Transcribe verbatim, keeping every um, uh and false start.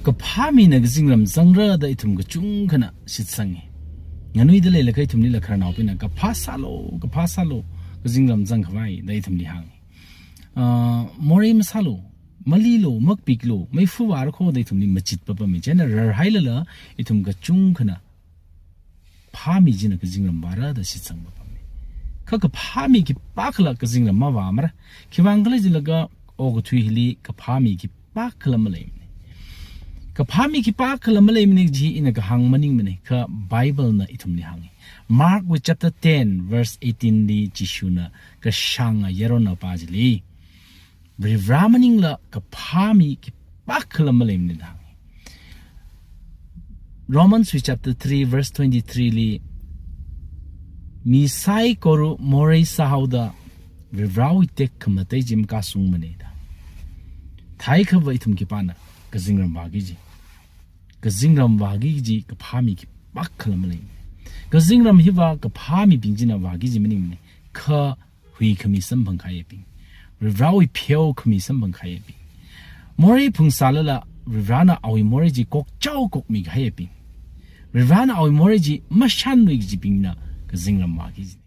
Kaphā mina kazingram zangra da ithum kachungkhana shitsangi. Nganuida leilakha ithumlila khararnaobingna kaphā sālu, kaphā sālu, kazingram zangkhavai da ithumli hāngi. Ah, morei masālu, malilu, makpiklu, meifa vāra kho da ithumli machitpapammi. Chieina rarhailala ithum kachungkhana phāmi china kazingram vāra da shitsangpapammi. Kha kaphāmi khipākhala kazingram mavāmara. Khiwuivang khala jilaga okathui hili kaphāmi khipākhala maleimana. Kaphāmi khipākhala maleimana kaji ina kahāng maningmana, kha Bible na ithumli hāngi. Mark wui chapter ten verse eighteen li Jishuna kashānga yaronna pā chili, Varivara maningla kaphāmi khipākhala maleimana da hāngi. Romans wui chapter three verse twenty-three li, mi saikora morei sāhaoda Varivarawui tekhamatei chi makasungmana da. Theikhava ithum khipāna kazingram vāki kaji, kazingram vāki kaji kaphāmi khipākhala maleimana. Kazingram hiva kaphāmibing china vāki kaji maningmana, kha huikhami samphang kahaibing, Varivarawui pheokhami samphang kahaibing, morei phungsālala Varivarana awui morei chi kokchao kokmi kahaibing, Varivarana awui morei chi mashānlui kajibingna kazingram vāki kaji.